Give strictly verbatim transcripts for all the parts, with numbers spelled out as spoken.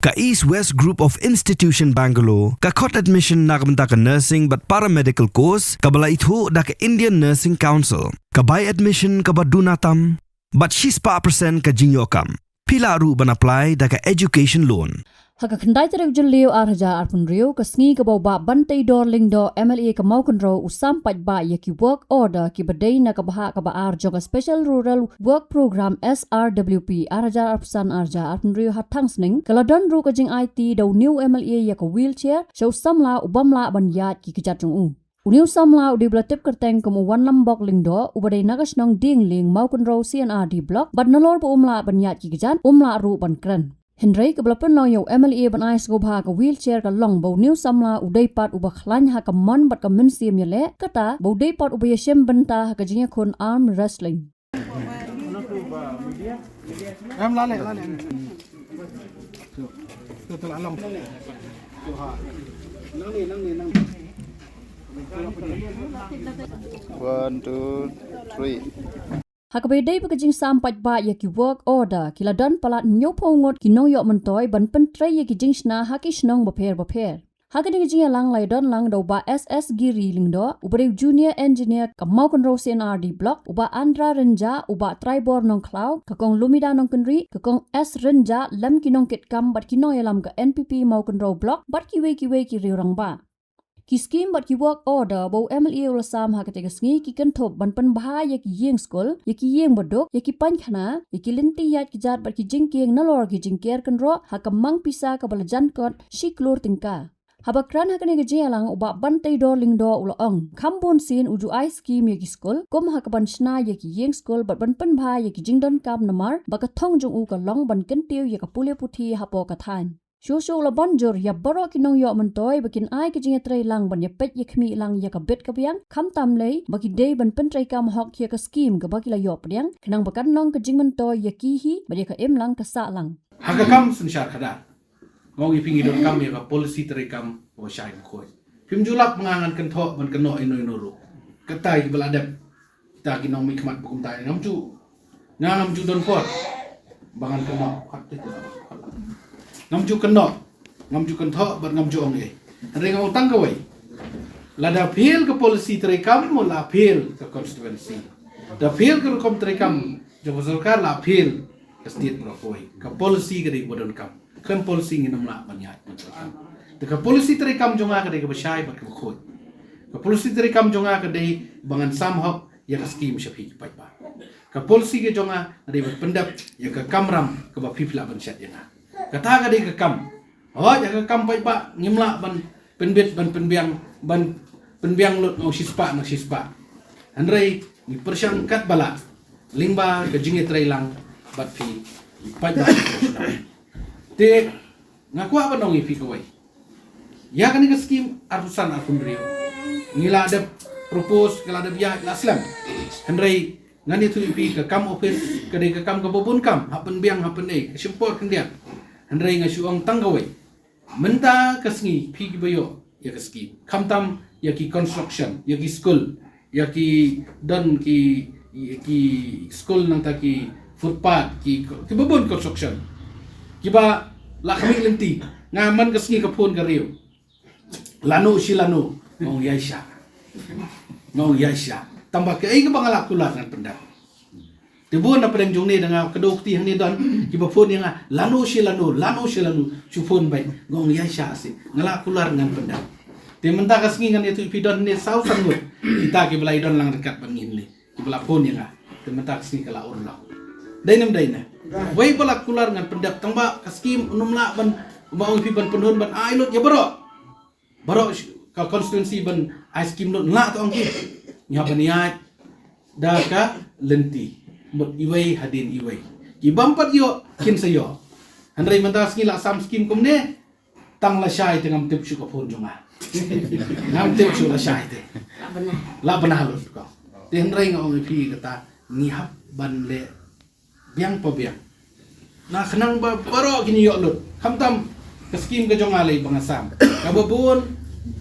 Ka East West Group of Institution Bangalore ka khot admission na ka bynta ka nursing bad paramedical course kaba la ithuh da ka Indian Nursing Council. Ka bai admission kaba duna tam bad shispah percent ka jingïoh kam. Phi lah ruh ban apply da ka education loan. Ha ka khyndai tarik Jylliew ar hajar arphew hynriew, ka sngi kaba u Bah Banteidor Lyngdoh M L A ka Mawkynrew u sam paidbah ïa ki work order kiba dei na ka bhah kaba ar jong ka Special Rural Work Programme S R W P ar hajar arphew san ar hajar arphew hynriew ha Thangsning, ka la don ruh ka jingaiti da une u M L A ïa ka wheelchair sha u samla u bym lah ban ïaid ki kjat jong u. Une u samla u dei ba la tip kyrteng kum u Wanlambok Lyngdoh, uba dei na ka shnong Dienglieng, Mawkynrew C and R D Block, bad nalor ba um lah ban ïaid ki kjat, um lah ruh ban kren. Hynrei kaba la pynlong ïa u M L A ban ai sngewbha ka wheelchair ka long ba une u samla u dei pat uba khlaiñ ha ka mon bad ka mynsiem ïaleh, kata ba u dei pat uba ïashim bynta ha ka jingïakhun arm wrestling. Em, la leh, la leh. Tu, tu la long. One, two, three. Ha kaba ïadei bad ka jingsam paidbah ïa ki work order, ki la don palat hynñiewphew ngut ki nongïoh myntoi ban pyntrei ïa ki jingshna ha ki shnong bapher bapher. Ha kane ka jingïalang la ïadon lang da u Bah S S Giri Lyngdoh, uba dei u Junior Engineer ka Mawkynrew C and R D Block, u Bah Andra Rynjah, u Bah Traibor Nongkhlaw, ka Kong Lumida Nongkynrih, ka Kong S Rynjah, lem ki nongkitkam bad ki nongïalam ka N P P Mawkynrew Block, bad kiwei kiwei ki riew rangbah. Ki skim bad ki work order ba u M L A u la sam ha kata ka sngi ki kynthup ban pynbha ïa ki ïing skul, ïa ki ïing baduk, ïa ki painkhana, ïa ki lynti ïaid kjat bad ki jingkieng nalor ki jingker kynroh ha ka mang pisa kaba la jan kot shi klur tyngka. Haba kren ha kane ka jingïalang u Bah Banteidor Lyngdoh u la ong, kham bun sien u ju ai skim ïa ki skul, kum ha kaban shna ïa ki ïing skul bad ban pynbha ïa ki jingdonkam namar ba ka thong jong u ka long ban kyntiew ïa ka pule puthi hapoh ka thaiñ. Shuh shuh u la ban jur ïa baroh ki nongïoh myntoi ba kin ai ka jingïatreilang ban ïapeit ïakhmih lang ïa ka bit ka biang, khamtam lei ba ki dei ban pyntreikam hok ïa ka skim kaba ki la ïoh pdiang, khnang ba kan long ka jingmyntoi ïa ki hi bad ïa ka imlang ka sahlang. Ha ka kam synshar khadar, nga ong ïa phi ngi donkam ïa ka policy treikam kaba shai bakhuid. Phim ju lap ba nga ngan kynthoh ban kynnoh ïano ïano ruh. Kata ïa kiba la dep. Kita ki nongmihkhmat ba kumta, ngam ju, nga ngam ju don por ba ngan kynnoh. Ngam ju kynnoh, ngam ju kynthoh bad ngam ju ong ei. Hynrei nga ong tang kawei. Lada fail ka policy treikam, mo la fail ka constituency. Da fail ka rukom treikam jong ka sorkar, la fail ka state baroh kawei. Ka policy ka dei ba donkam. Khlem policy ngin ym lah ban ïaid ban treikam. Te ka policy treikam jong nga ka dei kaba shai bad kaba khuid. Ka policy treikam jong nga ka dei ba ngan sam hok ïa ka skim sha phi ki paidbah. Ka policy ka jong nga ka dei ban pyndep ïa ka kamram kaba phi phi lah ban shet ïa nga. Kata ka dei ka kam. Hooid, ïa ka kam paidbah ngim lah ban pynbit ban pynbiang, ban pynbiang lut na u shispah na u shispah. Hynrei ngi pyrshang katba lah lyngba ka jingïatreilang bad phi paidbah. Te nga kwah ban ong ïa phi kawei. Ïa kane ka skim arphew san arphew hynriew ngi la dep propose, ka la dep ïaid la slem. Hynrei ngan ïathuh ïa phi, ka kam office ka dei ka kam kaba bun kam, hap pynbiang hap pynei, ka shim por khyndiat. Hynrei nga shu ong tang kawei. Mynta ka sngi phi kiba ïoh ïa ka skim, khamtam ïa ki construction, ïa ki skul, ïa ki don ki, ki skul nangta ki footpath, ki, kiba bun construction, kiba la khmih lynti. Nga man ka sngi ka phone ka riew. Lano shi lano. Nga ong ïaishah. Nga ong ïaishah. Tangba kaei kaba nga la kular ngan pyndep. Te bun na pdeng jong ne da nga kdew kti hangne don kiba phone ïa nga, lano shi lano, lano shi lano, shu phone beit. Nga ong ïaishah seh, nga la kular ngan pyndep. Te mynta ka sngi ngan ïathuh ïa phi, don hangne saw san ngut kita kiba la ïadon lang ryngkat bad ngi hangne, kiba la phone ïa nga. Te mynta ka sngi ka la urlong. Dei ne ym dei ne? Wei ba la kular ngan pyndep, tangba ka skim un ym lah ban, ba ong ïa phi, ban pynhun ban ai lut ïa baroh. Baroh sh-, ka constituency ban ai skim lut, lah to ong ki. Ngi hap ban ïaid da ka lynti, mut iwei hadien iwei. Ki bym pat ïoh kin sa ïoh. Hynrei mynta sngi la sam skim kumne, tang lashai te ngam tip shuh ka phone jong nga. Ngam tip shuh lashai te. La bnah lut ko. Te hynrei nga ong ïa phi kata, ngi hap ban leh biang pa biang. Na khnang ba baroh kin ïoh lut. Khamtam ka skim ka jong nga lei ba nga sam, kaba bun,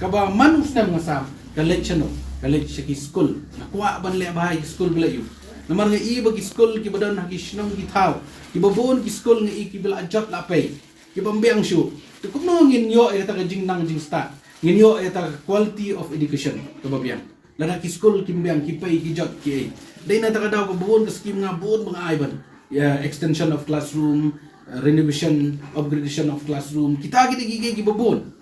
kaba man u snem nga sam, ka leit shano? Ka leit sha ki skul. Nga kwah ban leh bha ïa ki skul ba leit ïoh. Namar nga i ba ki skul kiba don ha ki shnong ki thaw, kiba bun ki skul nga i kiba la jot la pei. Ki bym biang shuh. Te kumno ngin ïoh ïa kata ka jingnang jingstad? Ngin ïoh ïa kata ka quality of education kaba biang? Lada ki skul kim biang, ki pei ki jot ki ei. Dei na kata ka daw kaba bun ka skim nga bun ba nga ai ban, ïa extension of classroom, uh, renovation, upgradation of classroom. Kita ki dei ki, ki, kiba bun.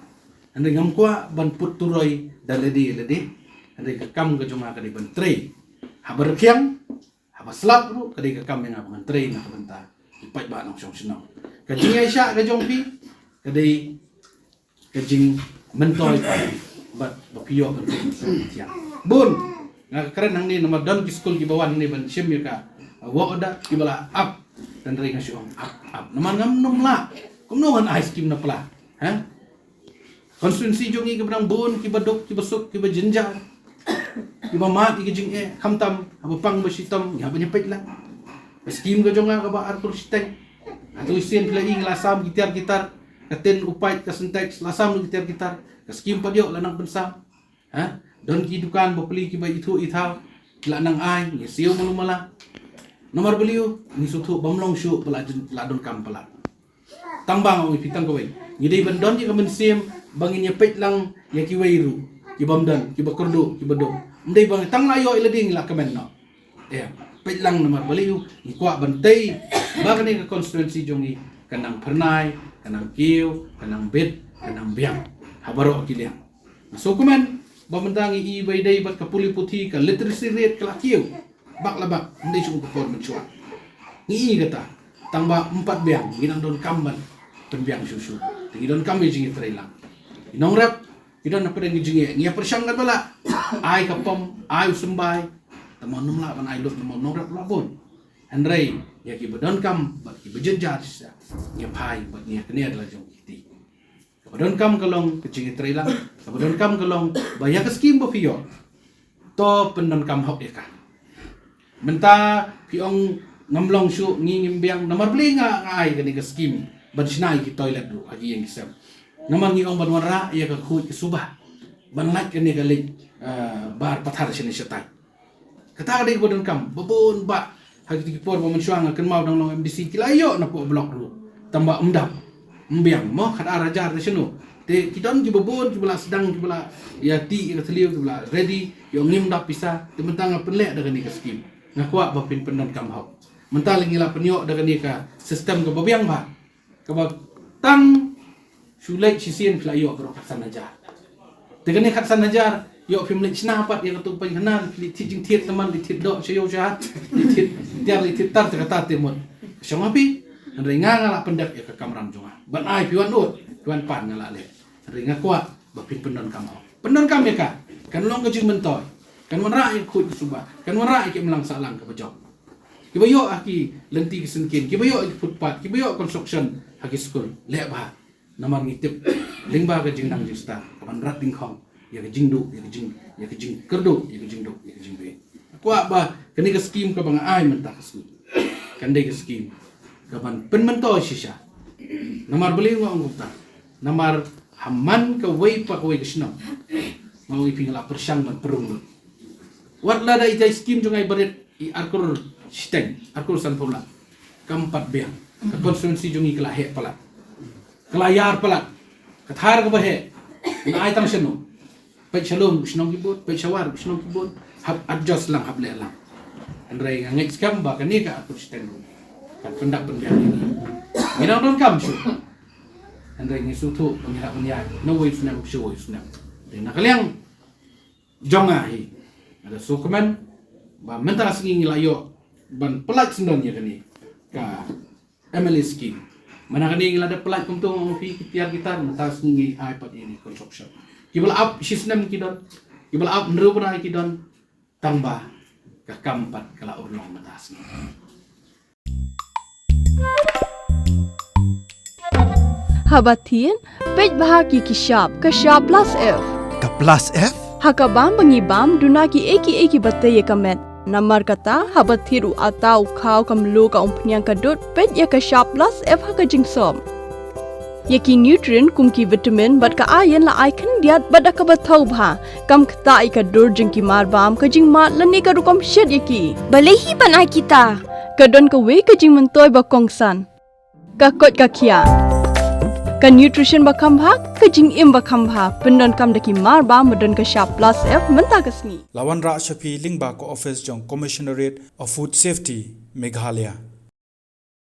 Hynrei ngam kwah ban put turoi da lade lade. Hynrei ka kam ka jong nga ka dei ban trei. Haba rkhiang, haba slap ruh, ka dei ka kam ïa nga ba ngan trei na ka bynta ki paidbah nongshong shnong. Ka jingïaishah ka jong phi ka dei ka jingmyntoi bad ba phi ïoh ban pynshong thiang. Bun, nga kren hangne namar don ki skul kiba wan hangne ban shim ïa ka, uh, work order, kiba la ap. Hynrei nga shu ong ap, ap. Namar ngam nym lah. Kumno ngan ai skim na pla? Ha? Constituency jong ngi kiba dang bun, kiba duk, kiba suk, kiba jynjar, kiba mad ïa ki jingeh, khamtam haba pang ba shitom ngi hap ban ïa peit lang. Ka skim ka jong nga kaba ar klur shiteng. Hato shisien phi la ïohi ngi la sam ki tiar ki tar, ka tin u paip, ka Sintex, la sam ki tiar ki tar. Ka skim pat ïoh la nang pynsam. Ha? Don ki dukan bapli kiba ithuh ithaw, ki la nang ai, ngi siew malu mala. Namar balei? Ngi sngewthuh bym long shuh ba la jin-, la donkam palat. Tang ba nga ong ïa phi tang kawei, ngi dei ban don ïa ka mynsiem ba ngin ïa peit lang ïa kiwei ruh ki bym don, kiba kyrduh, kiba duk. Ym dei ba tang la ïoh ïa lade ngi la kmen noh. Em, peit lang namar balei? Ngi kwah ban tei ba kane ka constituency jong ngi kan nang phyrnai, kan nang kiew, kan nang bit, kan nang biang ha baroh ki liang. Nga sngewkmen ba mynta ngi i ba ïadei bad ka pule puthi, ka literacy rate ka la kiew bak la bak, ym dei shuh kum ka por mynshuwa. Ngi i kata, tang ba ym pat biang, ngi dang donkam ban pynbiang shuh shuh. Te ngi donkam ïa jingïatreilang. Ngi nongrep, ngi don hapdeng ka jingeh, ngi ïa pyrshang katba lah, ai ka pom, ai u symbai. Tang ba ym lah ban ai lut namar u nongrep u la bun. Hynrei ïa kiba donkam bad kiba jynjar shisha, ngi ïa phai bad ngi ïa knieh da la jong ki kti. Kaba donkam ka long ka jingïatreilang. Kaba donkam ka long ba ïa ka skim ba phi ïoh, to pyndonkam hok ïa ka. Mynta phi ong ngam long shuh, ngi ngim biang. Namar balei nga, nga ai kane ka skim ban shna ïa ki toilet ruh ha ki ïing ki sem? Namar ngi ong ban wanrah ïa ka khuid ka suba, ban lait kane ka leit, eh, bar pathar shane shatai. Kata ka dei kaba donkam. Ba bun bah ha kito ki por ba mynshuwa nga kynmaw dang long M D C ki la ïoh na poh block ruh, tang ba ym dap, ym biang mo, khatar hajar ne shano. Te ki don kiba bun kiba la sdang, kiba la ïa tih ïa ka thliew, kiba la ready. Ïoh ngim dap pisa, te mynta nga pynleh da kane ka skim. Nga kwah ba phin pyndonkam hok. Mynta lei ngi la pynïoh da kane ka system kaba biang bah, kaba tang shu leit shisien phi la ïoh baroh khatsan hajar. Te kane khatsan hajar, ïoh phim leit shna pat ïa kato ka painkhana, leit thied jingthied tymmen, leit thied doh sha ïew sha hat, leit thied tiar, leit thied tar, te kata te mut shong ha phi. Hynrei nga, nga la pyndep ïa ka kamram jong nga ban ai, phi wan ud, phi wan pan, nga la leh. Hynrei nga kwah ba phin pyndonkam hok. Pyndonkam ïa ka. Kan long ka jingmyntoi, kan wanrah ïa ka khuid ka suba, kan wanrah ïa ka imlang sahlang kaba jop. Kiba ïoh ha ki lynti ki syngkien, kiba ïoh ha ki footpath, kiba ïoh construction ha ki skul, leh bha. Namar ngi tip lyngba ka jingnang jingstad ka ban rat dyngkhong ïa ka jingduk, ïa ka jing, ïa ka jingkyrduh, ïa ka jingduk, ïa ka jingbieit. Kwah ba kane ka skim kaba nga ai mynta ka sngi kan dei ka skim ka ban pynmyntoi shisha. Namar balei nga ong kumta? Namar ha man kawei pa kawei ka shnong, nga ong ïa phi, nga la pyrshang ban pynrung lut. Wat lada ita i skim jong nga i barit i ar klur shiteng, ar klur sanphew lak, kam pat biang. Ka constituency jong ngi ka la heh palat, ka la ïar palat. Ka thar kaba heh, nga ai tang shano? Peit sha lum ka shnong ki bun, peit sha war ka shnong ki bun. Hap adjust lang, hap leh lang. Hynrei nga ngeit skhem ba kane ka ar klur shiteng ruh kan pyndap pynbiang ïa ngi. Ngi dang donkam shuh. Hynrei ngi sngewthuh ba ngi hap ban ïaid na uwei u snem sha uwei u snem. Te na ka liang jong nga hi, nga da sngewkmen ba mynta ka sngi ngi la ïoh ban pyllait syndon ïa kane ka M L A scheme. Mynta kane ngi la dep pyllait kumto, nga ong ïa phi, ki tiar ki tar, mynta ka sngi ngi ai pat ïa kane construction. Kiba la ap shi snem ki don, kiba la ap hynriew bnai ki don, tang ba ka kam pat ka la urlong mynta ka sngi. Haba thied, peit bha ki ki shap, ka shap plus F. Ka plus F? Ha ka bam ba ngi bam, duna kiei kiei kiba tei ïa ka met. Namar kata, haba thied u atta, u khaw, ka mluh, ka umphniang, ka dud, peit ïa ka shap plus F ha ka jingsop. Ïa ki nutrient kum ki vitamin bad ka iron la ai khyndiat bad da kaba thaw bha. Kam ktah ïa ka dur jong ki mar bam, ka jingmad lane ka rukom shet ïa ki. Balei hi ban ai kita? Ka don kawei ka jingmyntoi ba kongsan. Ka koit ka khiah. Ka nutrition ba kham bha, ka jingim ba kham bha, pyndonkam da ki mar ba, ba don ka shap plus F mynta ka sngi. La wanrah sha phi lyngba ka office jong Commissionerate of Food Safety, Meghalaya.